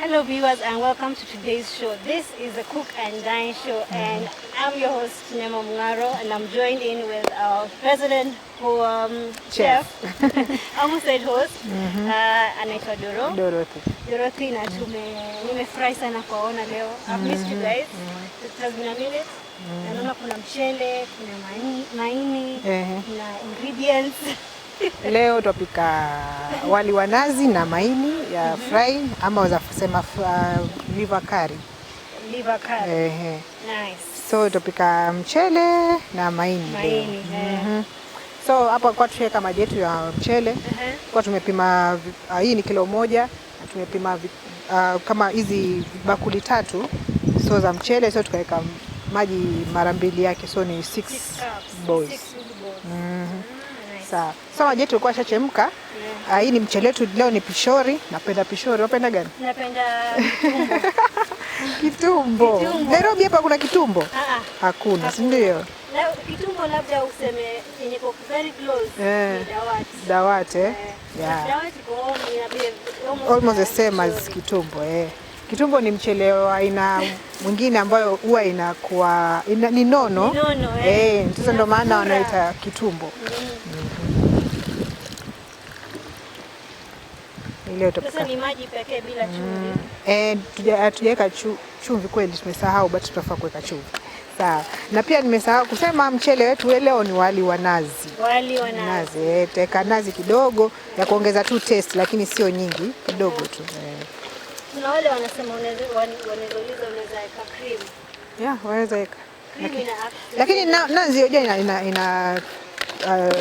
Hello viewers and welcome to today's show. This is the Cook and Dine Show and I'm your host Nema Mungaro and I'm joined in with our president who chef, I almost said host, anaitwa Doro. Dorothy. Dorothy na nimefurahi sana kuwaona leo. I've missed you guys. It has been a minute. Na naona kuna mchele, kuna maini, kuna ingredients. Leo twapika wali wa nazi na maini ya fry ama waweza kusema liver curry. Liver curry. Nice. So twapika mchele na maini leo. Maini, eh. So hapa kwa tuweka maji yetu ya mchele. Kwa tumepima hii ni kilo 1 na tumepima kama hizi bakuli 3 so za mchele, so tukaweka maji mara 2 yake, so ni 6 6 cups. bowls. 6 bowls. Nice. Sawa. So maji yetu yalikuwa yashachemka. Hii ni mchele wetu leo ni pishori. Napenda pishori. Unapenda gani? Napenda kitumbo. Kitumbo. Kitumbo. Nairobi hapa kuna kitumbo? Hakuna, si ndio? Kitumbo labda useme yenye iko very close ni dawati. Dawati, eh? Yeah. Dawati iko almost Almost the same as pishori. kitumbo, eh. Kitumbo ni mchele wa aina mwingine ambayo huwa inakuwa ni nono. Ni nono, eh. Sasa ndio maana Inafura. wanaita kitumbo. Ile utapika. Sasa ni maji pekee bila chumvi. Hatujaweka chumvi kweli, tumesahau, but tutafaa kuweka chumvi. Sawa. Na pia nimesahau kusema mchele wetu leo ni wali wa nazi. Wali wa nazi. Nazi, tutaweka nazi kidogo ya kuongeza tu taste, lakini sio nyingi, kidogo tu. Kuna wale wanasema wanaweza uliza unaweza weka cream. Yeah, wanaweza weka. Cream ina accent. Lakini nazi unajua ina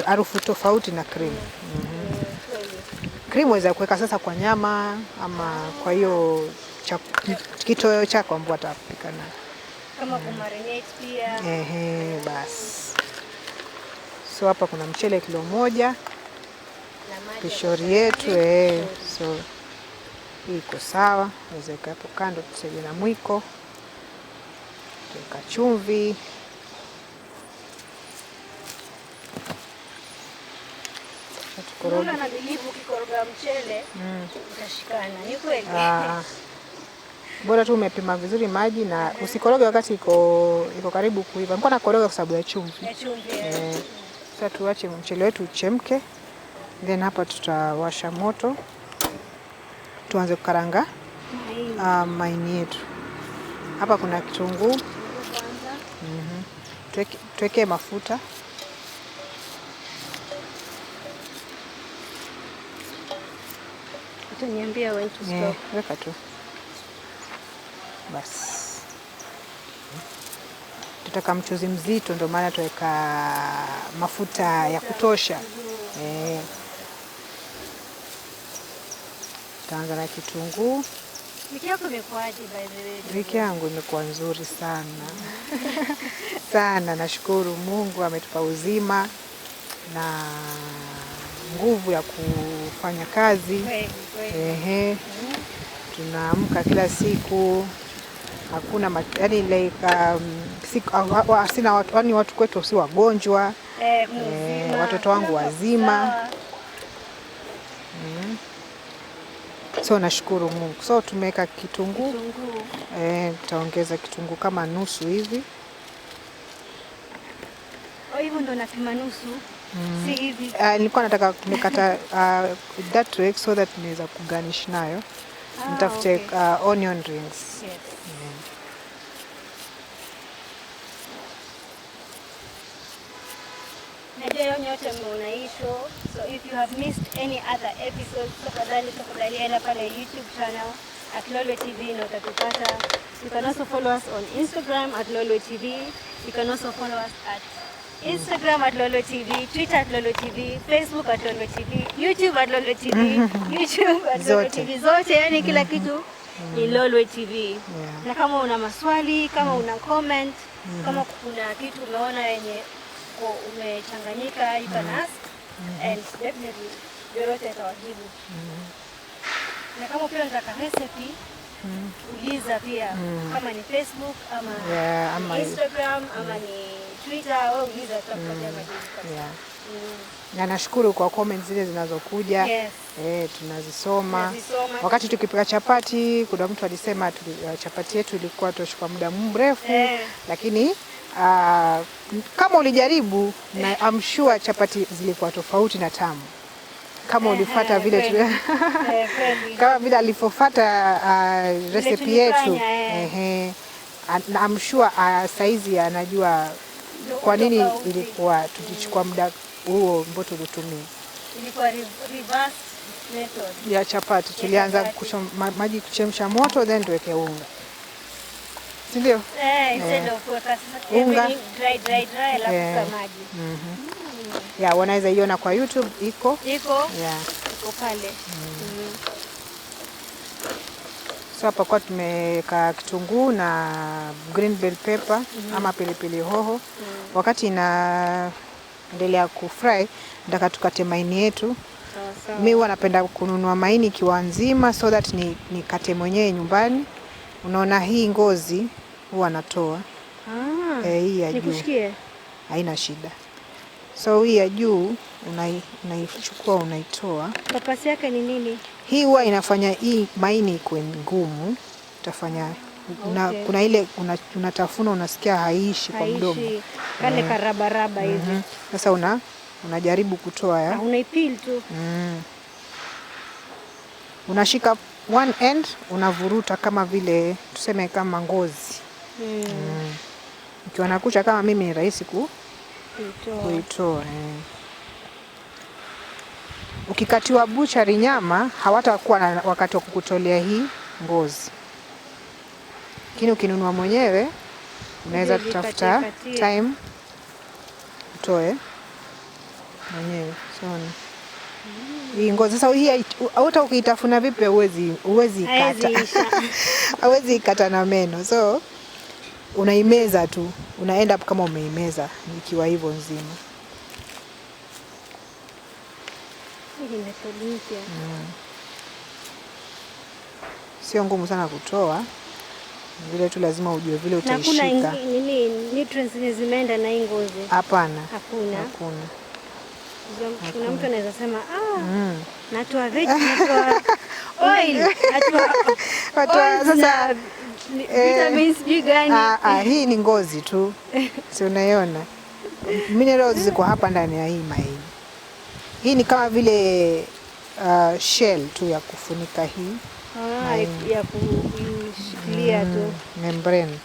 harufu tofauti na cream. Cream waweza kuweka sasa kwa nyama ama kwa hiyo kitoweo chako ambapo atapika nayo. Kama kumarinate pia. Ehe, basi. So hapa kuna mchele kilo 1. Na maji Pishori ya yetu, kutosha. So hii iko sawa. Waweza weka hapo kando, tusaidie na mwiko. Tuweka chumvi. Tukoroge. Mbona na believe ukikoroga mchele utashikana. Ni kweli? Bora tu umepima vizuri maji na usikoroge wakati iko karibu kuiva. Nilikuwa nakoroga kwa sababu ya chumvi. Ya chumvi, Sasa tuache mchele wetu uchemke. Then hapa tutawasha moto. Tuanze kukaranga Maini. Maini yetu. Hapa kuna kitunguu. Tuweke mafuta. Utaniambia when to stop. Weka tu. Bas. Tutaka mchuzi mzito, ndio maana tuweka mafuta ya kutosha. Tutaanza na kitunguu. Wiki yako imekuwaje by the way? Wiki yangu imekuwa nzuri sana. Sana, nashukuru Mungu ametupa uzima na nguvu ya kufanya kazi. Kweli, kweli. Tunaamka kila siku. Hakuna yani like siku, wa, sina watu, yani watu kwetu si wagonjwa. Kuna uzima. Watoto wangu Kuna wazima. sawa. So nashukuru Mungu. So tumeweka kitunguu. Kitunguu. Tutaongeza kitunguu kama nusu hivi. Oh, hivyo ndo napima nusu. Si hivi. Nilikuwa nataka kumekata that way so that niweza kugarnish nayo. Nitafute, onion rings. Najua leo nyote mmeona hii show. So if you have missed any other episodes, tafadhali enda pale YouTube channel at Lolwe TV na utatupata. You can also follow us on Instagram at Lolwe TV. You can also follow us at Instagram at Lolwe TV, Twitter at Lolwe TV, Facebook at Lolwe TV, YouTube at Lolwe TV, YouTube at Lolwe Zote. TV. Zote, yani kila kitu ni Lolwe TV. Na kama una maswali, kama una comment, kama kuna kitu umeona yenye umechanganyika, you can ask and definitely Dorothy atawajibu. Na kama pia unataka recipe, uliza pia, kama ni Facebook ama Ama Instagram ama ni Twitter, wewe uliza, tutakupatia majibu kabisa. Na nashukuru kwa comments zile zinazokuja. Yes. Tunazisoma. Tunazisoma. Wakati tukipika chapati, kuna mtu alisema chapati yetu ilikuwa toshika muda mrefu, lakini kama ulijaribu na I'm sure chapati zilikuwa tofauti na tamu. Kama ulifuata vile Kweli. kama vile alivyofuata recipe yetu. Tulifanya, eh. Ehe. Na I'm sure saizi anajua kwa nini Tofauti. ilikuwa tulichukua muda huo ambao tulitumia. Ilikuwa reverse method. Ya chapati tulianza chapati. maji kuchemsha moto, then tuweke unga, si ndio? Instead of kuweka sasa Unga. everything dry dry dry alafu sasa maji. Yeah, wanaweza iona kwa YouTube iko. Iko Yeah. iko pale. So hapa kwa tumeweka kitunguu na green bell pepper ama pilipili hoho. Wakati inaendelea kufry, nataka tukate maini yetu. Sawa sawa. Mi huwa napenda kununua maini ikiwa nzima so that nikate mwenyewe nyumbani. Unaona hii ngozi huwa natoa. Hii ya juu Nikushikie. haina shida. So hii ya juu unaichukua unaitoa. Papasi yake ni nini? Hii huwa inafanya hii maini ikuwe ngumu. Utafanya kuna ile unatafuna unasikia haiishi kwa mdomo. Haishi kale karabaraba hivi. Sasa unajaribu kutoa ya. Na unaipeel tu. Unashika one end unavuruta kama vile tuseme kama ngozi. Ukiwa na kucha kama mimi ni rahisi Kuitoa. kuitoa. Ukikatiwa buchari nyama hawatakuwa na wakati wa kukutolea hii ngozi, lakini ukinunua mwenyewe unaweza Ndio, kutafuta jikatie, katie. time utoe mwenyewe. So, hii ngozi sasa hii hata ukiitafuna vipi huwezi Haiwezi ikata. isha. Hauwezi ikata na meno, so unaimeza tu, una end up kama umeimeza ikiwa hivyo nzima. Hii ni method mpya. Sio ngumu sana kutoa, vile tu lazima ujue vile Na kuna utaishika. nini nutrients zenye zimeenda na hii ngozi? Hapana. Hakuna. Hakuna. Kuna mtu anaweza sema, natoa veg, natoa oil, natoa Watoa, oils sasa, na vitamins sijui gani. Hii ni ngozi tu. Si unaiona? Minerals ziko hapa ndani ya hii maini. Hii ni kama vile shell tu ya kufunika hii. Ya kuishikilia tu. Membrane.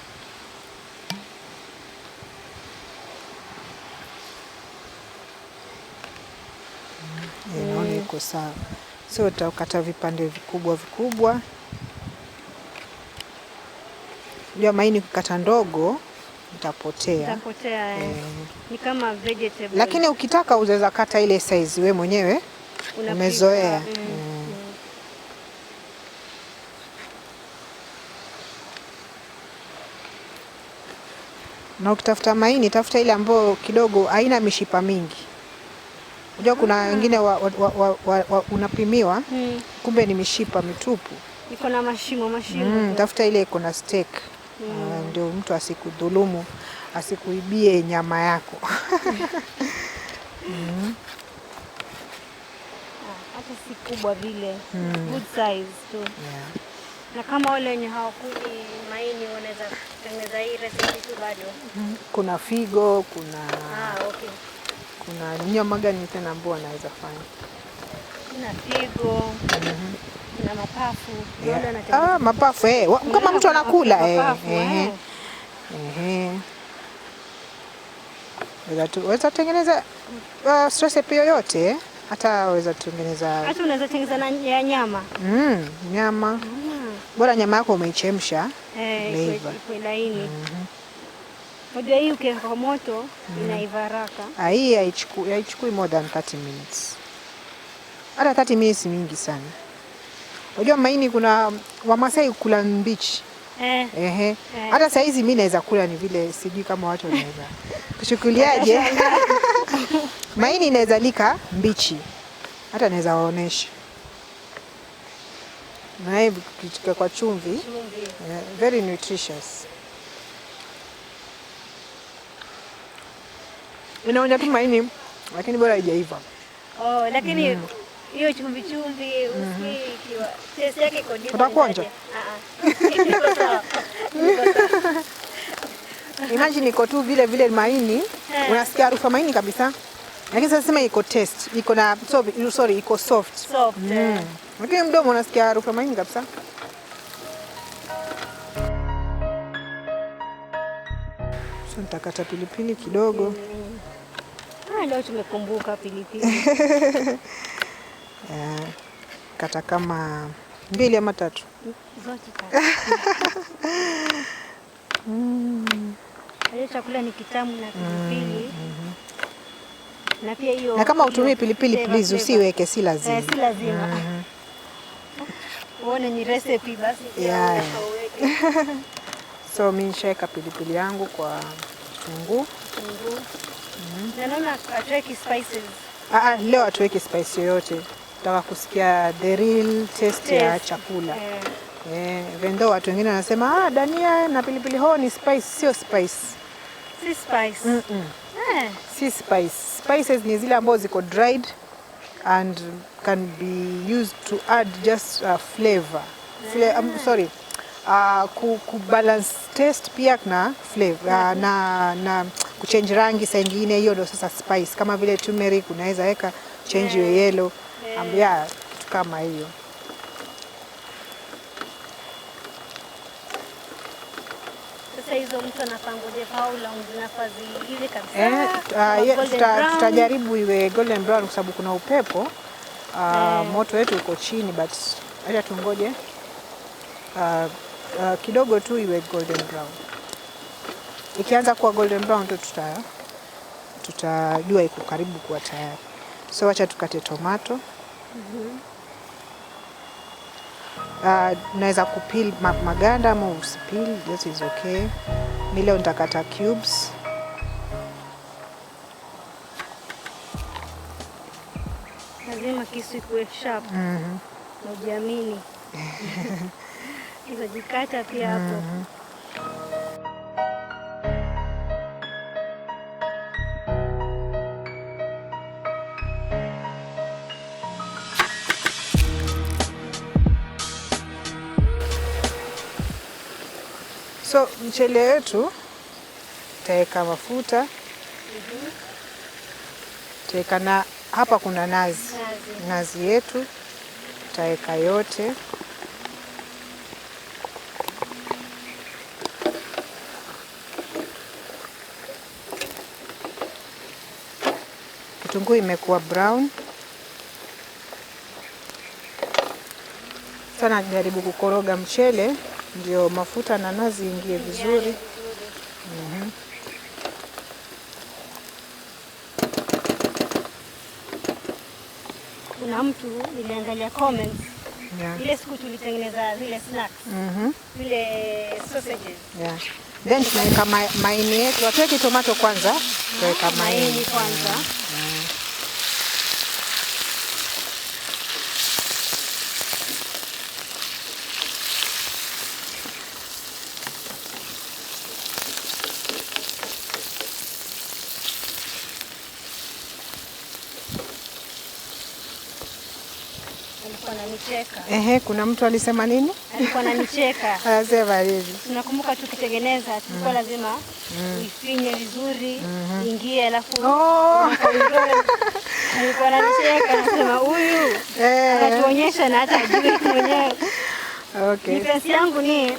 Naona iko sawa. So utakata vipande vikubwa vikubwa. Unajua maini ukikata ndogo itapotea. Itapotea. Ni kama vegetable. Lakini ukitaka unaweza kata ile size we mwenyewe Unapika. umezoea. Na ukitafuta maini tafuta ile ambayo kidogo haina mishipa mingi. Unajua kuna wengine unapimiwa, kumbe ni mishipa mitupu. Iko na mashimo, mashimo. Tafuta ile iko na steak. Ndio mtu asikudhulumu, asikuibie nyama yako. Hata si kubwa vile. Good size tu. Na kama wale wenye hawakuli maini wanaweza kutengeneza hii recipe tu bado. Kuna figo, kuna nyama gani tena ambao wanaweza fanya? Kuna figo. Kuna mapafu. Wale wanatengeneza Mapafu, Kuna kama mtu anakula, mapafu, Waweza tengeneza recipe yoyote, hata waweza tengeneza Hata unaweza tengeneza na ya nyama. Nyama. Bora nyama yako umeichemsha, imeiva. Ikuwe laini. Unajua hii ukiweka kwa moto inaiva haraka. Hii haichukui more than 30 minutes. Hata 30 minutes mingi sana. Unajua maini kuna Wamasai kula mbichi. Hata saa hizi mimi naweza kula, ni vile sijui kama watu wanaweza kuchukuliaje. Maini inaweza lika mbichi. Hata naweza waonesha. Na hivi ukichukua kwa chumvi, Chumvi. Very nutritious. Inaonja tu maini Lakini bora haijaiva. Oh, lakini hiyo chumvi chumvi usikii ikiwa taste yake iko different. Utakuonja? Aje? Ah, ah. Iko sawa. Iko sawa. Imagine iko tu vile vile maini, unasikia harufu ya maini kabisa. Lakini sasa sema iko taste, iko na sorry, iko soft. Soft. Lakini mdomo unasikia harufu ya maini kabisa. So nitakata pilipili kidogo. Ah, leo tumekumbuka pilipili. Yeah. Kata kama mbili ama tatu. Zote tatu. Hiyo chakula ni kitamu na pilipili. Na pia hiyo Na kama hiyo utumii pilipili flavor, please flavor. usiweke, si lazima. Eh, si lazima. Uone ni recipe basi pia unafaa uweke So mimi nishaweka pilipili yangu kwa kitunguu. kitunguu. Na naona hatuweki spices. Ah, ah, leo hatuweki spice yoyote. Nataka kusikia the real taste ya Taste. chakula. Eh, Eh, even though watu wengine wanasema dania na pilipili hoho ni spice, sio spice. si spice. Eh, Si spice. Spices ni zile ambazo ziko dried and can be used to add just flavor. Sorry. Ku balance taste pia na flavor na kuchange rangi saa ingine, hiyo ndio sasa spice. Kama vile turmeric unaweza weka change iwe yellow. Yeah, kitu kama hiyo. Sasa hizo mtu anafaa ngoje for how long zinafaa ziive kabisa? Eh, Kuwa golden brown? tutajaribu iwe golden brown kwa sababu kuna upepo. Moto wetu uko chini, but acha tungoje kidogo tu iwe golden brown. Ikianza kuwa golden brown tu tutajua iko karibu kuwa tayari. So acha tukate tomato. Unaweza kupeel maganda ama usipeel, that is okay. Mi leo nitakata cubes. Lazima kisu ikuwe sharp. Na ujiamini. Utajikata pia hapo. So mchele wetu tutaweka mafuta. Tutaweka na hapa kuna nazi. Nazi. Nazi yetu tutaweka yote. Kitunguu imekuwa brown. Sasa najaribu kukoroga mchele ndio mafuta na nazi ingie vizuri. Kuna mtu niliangalia comments ile siku tulitengeneza zile snacks, zile sausages. Yeah. Then tunaweka maini yetu. Hatuweki tomato kwanza, tutaweka Maini maini. kwanza. Alikuwa ananicheka. Ehe, kuna mtu alisema nini? Alikuwa ananicheka. Anasema nini? Tunakumbuka tukitengeneza tulikuwa lazima uifinye vizuri ingie, alafu Oh. alikuwa ananicheka, anasema huyu anatuonyesha na hata ajui mwenyewe. Defense yangu ni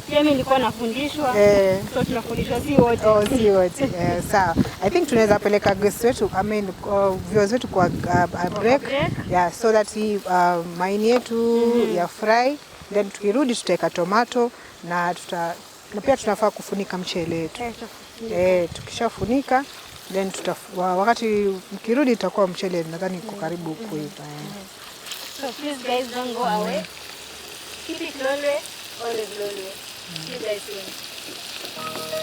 pia mimi nilikuwa nafundishwa, so tunafundishwa si wote. Oh, si wote. Sawa. I think tunaweza peleka guest wetu, I mean, viewers wetu kwa a break. Break. Yeah, so that hii maini yetu ya fry, then tukirudi tutaweka tomato na pia tunafaa kufunika mchele wetu. Tutafunika. Tukishafunika then wakati mkirudi itakuwa mchele nadhani uko karibu kuiva. So please guys don't go away. Keep it Lolwe, always Lolwe. See you guys soon.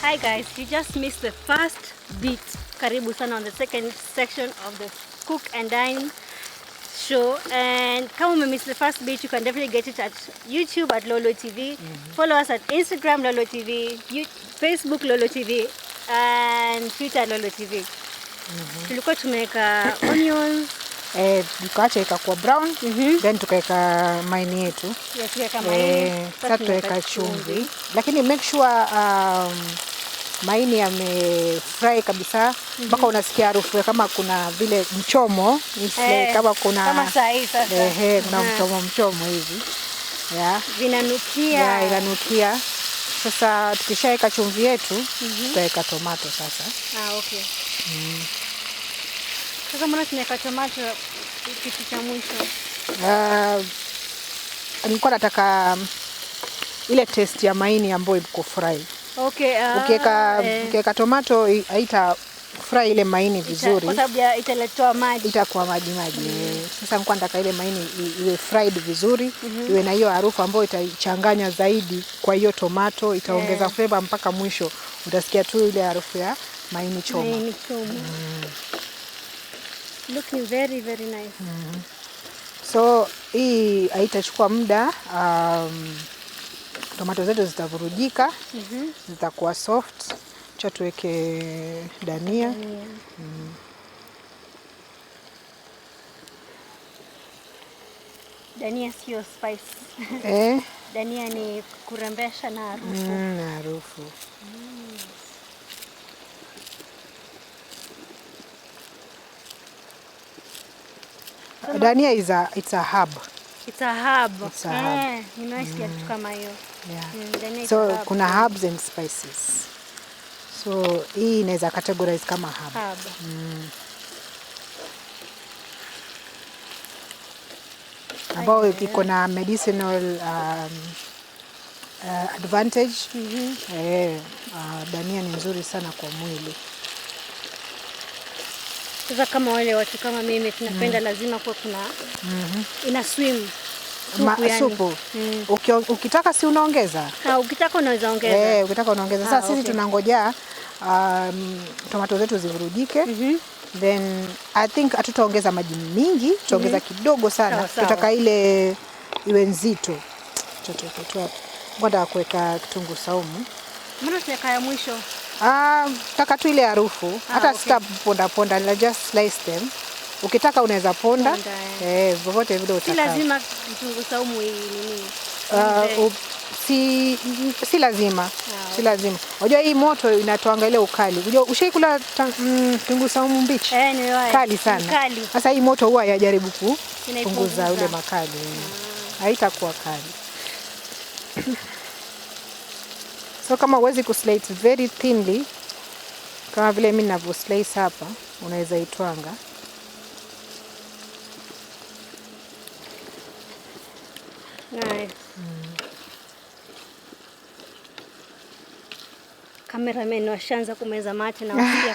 Hi guys, you just missed the first bit Karibu sana on the second section of the Cook and Dine show. And kama umemiss the first bit, you can definitely get it at YouTube at Lolwe TV. Follow us at Instagram Lolwe TV, Facebook Lolwe TV and Twitter Lolwe TV. Tulikuwa tumeweka onions. Eh, tukaacha ikakuwa brown, then tukaweka maini yetu. Ya, tuweka maini. Eh, sasa tuweka chumvi, lakini make sure maini yamefry kabisa mpaka unasikia harufu kama kuna vile mchomo. It's like kama kuna kama saa hii sasa. Ehe, kuna mchomo mchomo hivi, yeah. Vinanukia. Yeah, inanukia. Sasa tukishaweka chumvi yetu, tutaweka tomato sasa. Ah, okay. Sasa mbona tunaweka tomato kitu cha mwisho? Nilikuwa nataka ile taste ya maini ambayo iko fry. Okay. Ukiweka tomato haita fry ile maini vizuri. Kwa sababu italetwa maji. Itakuwa maji maji. Sasa nilikuwa nataka ile maini iwe fried vizuri, iwe na hiyo harufu ambayo itaichanganya zaidi kwa hiyo tomato, itaongeza flavor mpaka mwisho. Utasikia tu ile harufu ya maini choma. Maini choma. Looking very very nice. So hii haitachukua muda. Tomato zetu zitavurujika, zitakuwa soft. Cha tuweke dania. Yeah. Dania sio spice. Eh, Dania ni kurembesha na harufu. Na harufu. Dania is a it's a herb. It's a herb. It's a herb. Eh, nimewahi sikia kitu kama hiyo. Yeah. Dania is So a herb. kuna herbs and spices. So hii inaweza categorize kama herb. Herb. Ambayo iko na medicinal advantage. Eh, dania ni nzuri sana kwa mwili. Sasa kama wale watu kama mimi tunapenda lazima kuwa kuna ina swim supu yani. Supu. Ukitaka si unaongeza? Ah, ukitaka unaweza ongeza. Eh, ukitaka unaongeza. Sasa sisi tunangojea tomato zetu zivurujike. Then I think hatutaongeza maji mingi, tutaongeza kidogo sana. Sawa, sawa. Tutaka ile iwe nzito. Ngoja kuweka kitunguu saumu. Mbona tunaweka ya mwisho? Ah, taka tu ile harufu. Hata sitaponda ponda, na just slice them. Ukitaka unaweza ponda. Ponda, Eh, vyovyote vile Si utakavyo. lazima kitunguu saumu hii nini? Si lazima. Si lazima. Unajua hii moto inatoanga ile ukali. Unajua ushaikula kitunguu saumu mbichi? Eh, nimewahi. Kali sana. Kali. Sasa hii moto huwa yajaribu kupunguza Inaipunguza. ule makali. Haitakuwa kali. So kama huwezi kuslice very thinly kama vile mimi ninavyo slice hapa, unaweza itwanga. Nice. Cameraman washaanza kumeza mate na wasikia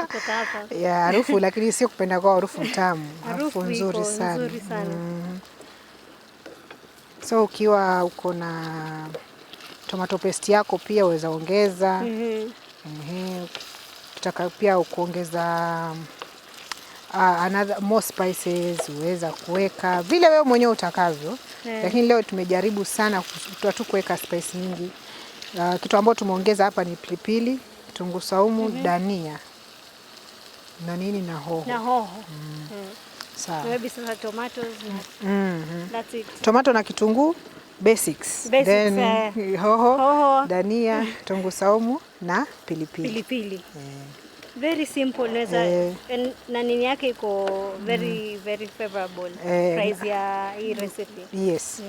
kutoka hapa. Ya harufu, lakini sio kupenda kwa harufu tamu, harufu Harufu nzuri iko sana. nzuri sana. So ukiwa uko na tomato paste yako pia uweza ongeza. Ehe, ukitaka pia kuongeza another more spices uweza kuweka vile wewe mwenyewe utakavyo. Lakini leo tumejaribu sana tu kuweka spice nyingi. Kitu ambacho tumeongeza hapa ni pilipili, kitunguu saumu, dania na nini na hoho. Na hoho. Sawa. Maybe sasa tomatoes na that's it. Tomato na kitunguu basics. Basics, Then hoho, Hoho. dania, kitunguu saumu na pilipili. Pilipili. Very simple, unaweza na nini yake iko very very favorable price ya hii recipe. Yes.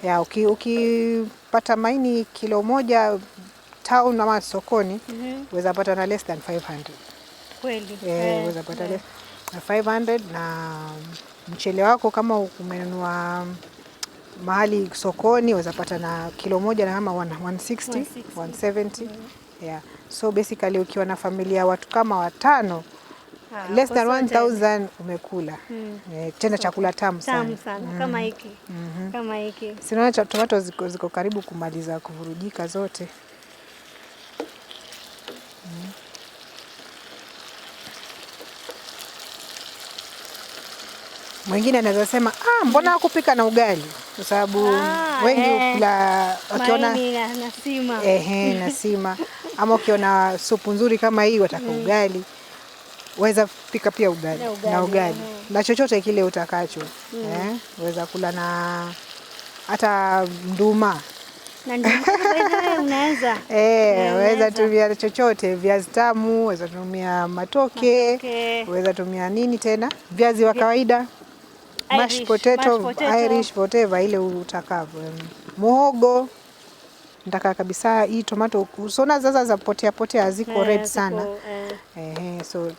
Ya, ukipata maini kilo moja town ama sokoni, uweza pata na less than 500. Kweli. Eh, uweza pata less na 500 na mchele wako kama umenunua mahali sokoni uweza pata na kilo moja na kama 160, 170. Yeah. So basically ukiwa na familia watu kama watano, less than uko sorted. 1000 umekula. Eh, tena chakula tamu sana. Tamu sana kama hiki. Kama hiki. Si unaona tomato ziko karibu kumaliza kuvurujika zote. Mwingine anaweza sema ah, mbona hakupika na ugali? Kwa sababu Ah, wengi eh. hukula wakiona Maini na sima. ehe, na sima ama ukiona supu nzuri kama hii wataka ugali, waweza pika pia ugali Na ugali, na ugali mhm. na chochote kile utakacho. Eh, waweza kula na hata nduma. Na ndio by the way unaweza. Eh, waweza unaweza. tumia chochote, viazi tamu, waweza tumia matoke, Matoke. waweza tumia nini tena, viazi wa kawaida, mashed Irish, potato, mashed potato. Irish, whatever ile utakavyo. Muhogo nataka kabisa hii tomato usona sasa za potea potea haziko Eh, red sana. ziko, eh. Ehe, so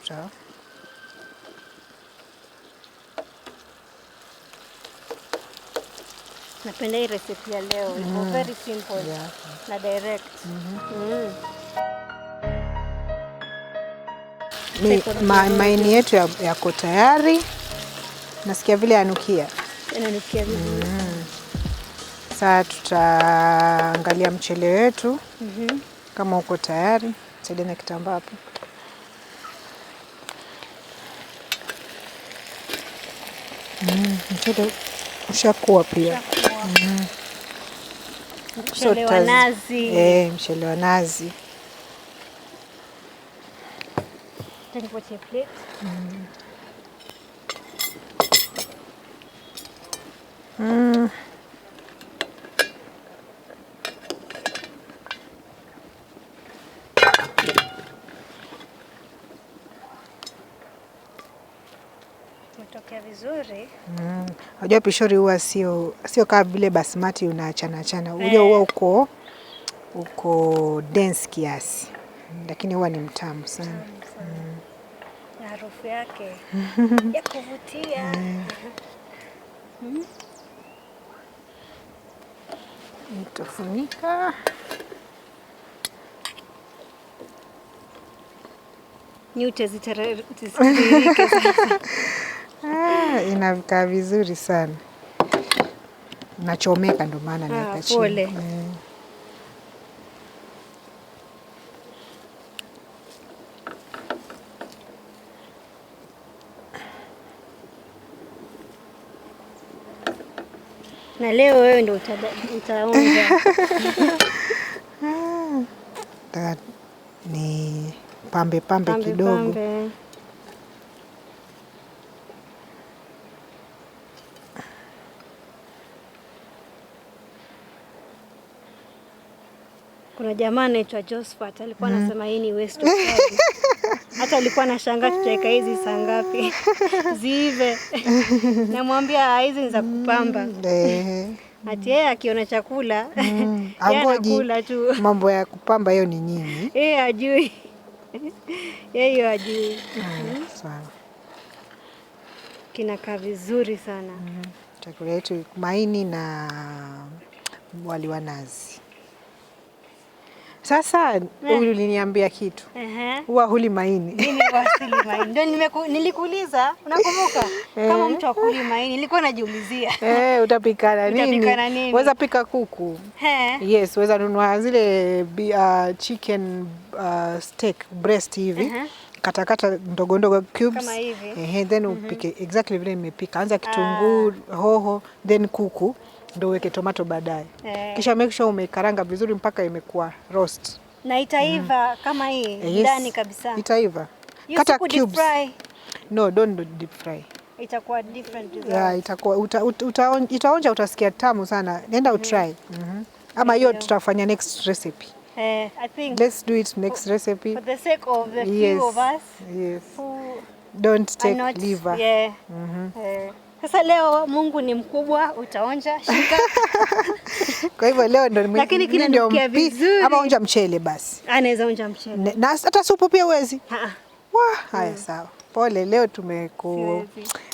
Napenda hii recipe ya leo. Iko very simple yeah. na direct. Maini yetu yako tayari. Nasikia vile yanukia. Inanukia vizuri. Sasa tutaangalia mchele wetu kama uko tayari. Saidia na kitambaa hapo. Mchele ushakuwa pia. Mchele wa nazi. Eh, mchele wa nazi. Acha nikupatie plate. Umetokea vizuri. Unajua pishori huwa sio kama vile basmati unaachana achana. Unajua huwa uko dense kiasi. Lakini huwa ni mtamu sana. Na harufu yake ya kuvutia. Nitafunika. Nyute zitiririke sasa. Ah, inakaa vizuri sana. Nachomeka ndo maana naweka chini. Pole. Na leo wewe ndo utaonja. Nataka ni pambe pambe Pambe, kidogo. pambe. Kuna jamaa anaitwa Josephat alikuwa anasema hii ni waste of time. Hata alikuwa anashangaa tutaweka hizi saa ngapi ziive. Namwambia hizi ni za kupamba. Ati yeye akiona chakula yeye Angoji anakula tu. mambo ya kupamba hiyo ni nyinyi. Yeye hajui. Yeye hajui. Sawa. Kinakaa vizuri sana. Chakula yetu maini na wali wa nazi. Sasa uliniambia kitu. Huwa huli maini. Mimi huwa sili maini. Ndio nilikuuliza, unakumbuka? Kama mtu akuli maini, nilikuwa najiulizia. Utapika na nini? Utapika na nini? Weza pika kuku. Yes, weza nunua zile chicken steak breast hivi. Katakata ndogo ndogo cubes. Kama hivi. Then upike exactly vile nimepika. Anza kitunguu, hoho, then kuku, ndio uweke tomato baadaye. Kisha make sure umekaranga vizuri mpaka imekuwa roast. Na itaiva kama hii Yes. ndani kabisa. Itaiva. You Kata siku deep cubes. fry. No, don't do deep fry. Itakuwa different result. Yeah, itakuwa utaonja utasikia tamu sana. Nenda utry. Ama hiyo tutafanya next recipe. I think Let's do it next recipe. for the sake of the few Yes. of us Yes. who Don't are take not, liver. Yeah. Sasa leo Mungu ni mkubwa, utaonja, shika. Kwa hivyo leo ndo Lakini mimi ndio kinanukia vizuri. Ama onja mchele basi. Anaweza onja mchele. Na hata supu pia huwezi. Ha. Wah, haya sawa. Pole leo Siwezi.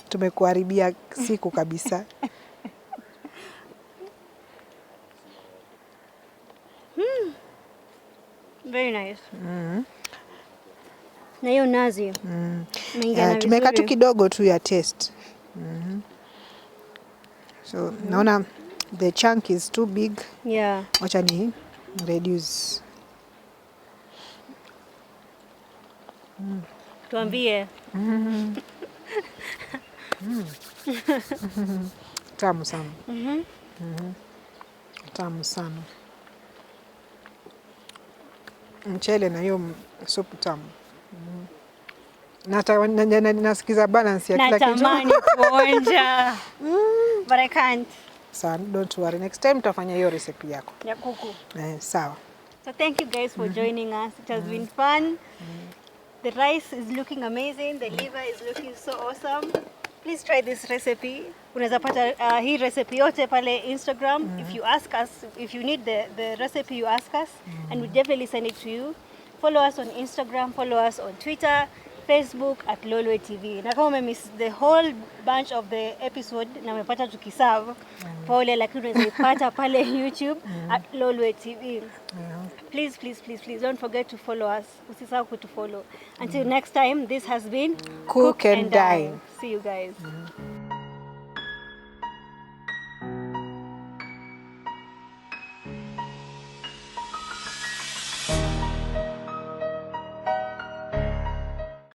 tumekuharibia siku kabisa. Very nice. Na hiyo nazi. Imeingiana Tumeweka tu vizuri. kidogo tu ya taste. So naona the chunk is too big. Wacha ni reduce. Tuambie. Tamu sana. Tamu sana. Mchele na hiyo supu tamu. Nasikiza balance ya kila kitu. Natamani kuonja. But I can't. Sawa, don't worry. Next time tutafanya hiyo recipe yako. Ya kuku. Eh, sawa. So thank you guys for joining us. It has been fun. The rice is looking amazing. The liver is looking so awesome. Please try this recipe. Unaweza pata hii recipe yote pale Instagram. If you ask us, if you need the recipe, you ask us and we definitely send it to you. Follow us on Instagram, follow us on Twitter, Facebook at Lolwe TV. Na kama umemiss the whole bunch of the episode na umepata tukiserve, pole, lakini unaweza ipata pale YouTube at Lolwe TV. Please, please, please, please don't forget to follow us. Usisahau kutufollow. Until next time, this has been Cook and Dine. See you guys.